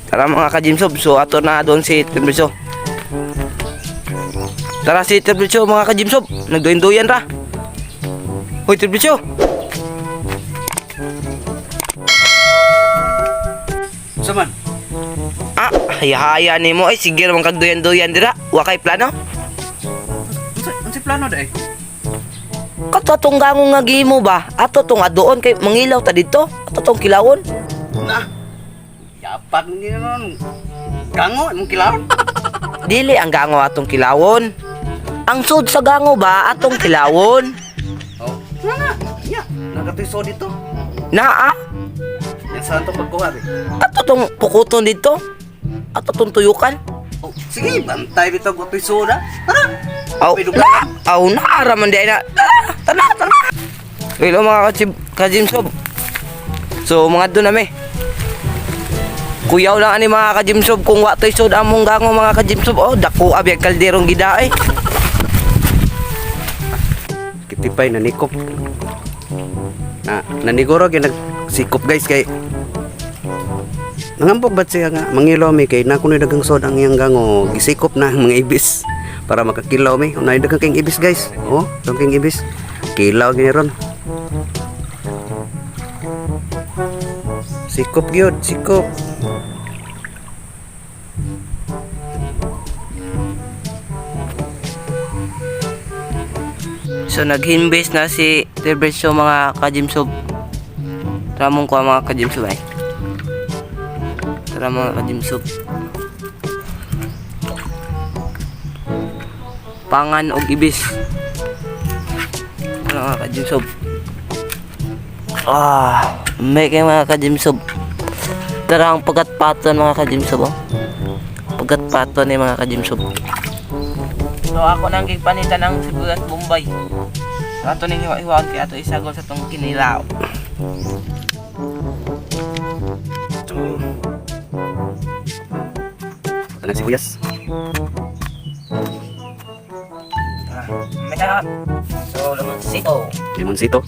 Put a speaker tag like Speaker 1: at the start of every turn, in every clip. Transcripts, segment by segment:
Speaker 1: Tara, mga kajimsob, so ato na doon si Tirbisyo. Tara si Tirbisyo, mga kajimsob, nagduyan-duyan ra. Hoy, Tirbisyo.
Speaker 2: Saman?
Speaker 1: Ah, haya nimo ay sige ra man kag duyan-duyan dira. Wa kay plano?
Speaker 2: Unsa plano dai?
Speaker 1: Kato tong gango nga gimo ba? Ato tong adoon kay mangilaw ta didto. Ato tong kilawon.
Speaker 2: Na. Yapak ni nun. Gango imong kilawon.
Speaker 1: Dili ang gango atong kilawon. Ang sud sa gango ba atong kilawon?
Speaker 2: Oh. Nga. Nya, nagatoy so dito.
Speaker 1: Naa,
Speaker 2: Yan saan to pagkuha be?
Speaker 1: ato tong pukuton didto. Ato tong tuyukan.
Speaker 2: Oh, sige, bantay bitaw ko soda. Tara.
Speaker 1: Aw,
Speaker 2: May duga.
Speaker 1: na, aw, naara man di ay na. Tara, tara, tara. Hello, mga kajimsob. So mga doon nami. Kuyaw lang ani, mga kajimsob, kung wa to'y sud among gango, mga kajimsob. Oh, dako abi ang kalderong gida eh.
Speaker 2: Kitipay na nikop. Na naniguro gyud nagsikop, guys, kay nangambok bat siya nga mangilaw mi kay na kunoy daghang sod ang iyang gango, gisikop na ang mga ibis para makakilaw mi. Unay daghang king ibis, guys. Oh, daghang king ibis. Kilaw gini ron. Sikop gyud, sikop.
Speaker 1: So naghimbis na si Tirbeso, mga kajimsob. Tara mong kuha, mga kajimsob ay. Tara, mga kajimsob. Pangan og ibis. Tara, mga kajimsob. Ah, may kay mga kajimsob. Tara ang pagatpaton, mga kajimsob, oh. Pagatpaton ni mga kajimsob. So ako nang gigpanitan ang sibuyas Bombay. So ato ning hiwa-hiwaon kay ato isagol sa tong kinilaw.
Speaker 2: Tanang sibuyas.
Speaker 1: Ah, may ka. So lemonsito.
Speaker 2: Limoncito.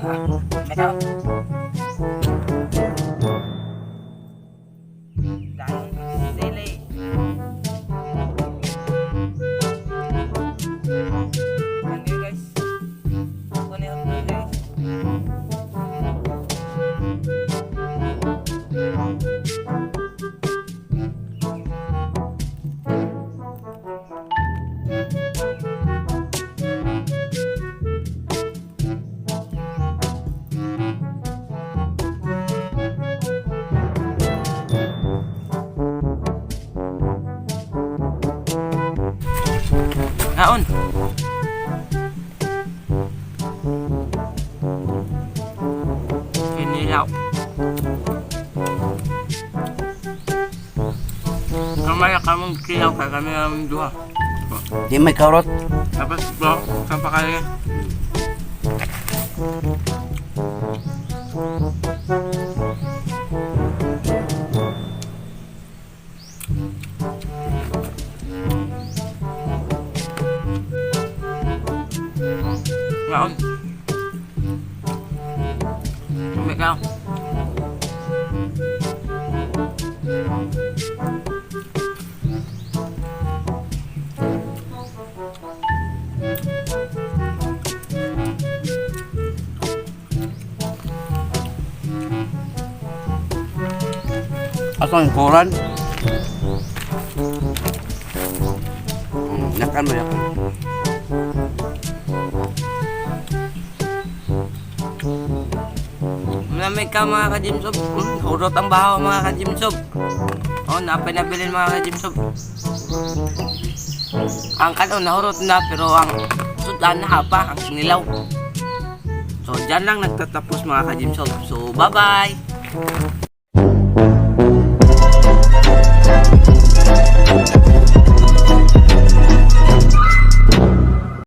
Speaker 1: Ah, may ka. Dayon sili. Thank you, guys. Ako ni hotdog, guys. Naon. Kinilaw. Kamay ka mong kilaw kay kami ang duha.
Speaker 2: Di may karot.
Speaker 1: Tapos bro, saan pa kaya? Ngaon. Tumik ka.
Speaker 2: Ato ang kuran. Yakan mo, yakan.
Speaker 1: Malamig ka, mga kajimsob. Hurot ang bahaw, mga kajimsob. Oh, napay nabilin, mga kajimsob. Ang kanon nahurot na pero ang sudan na pa ang sinilaw. So dyan lang nagtatapos, mga kajimsob. So bye-bye.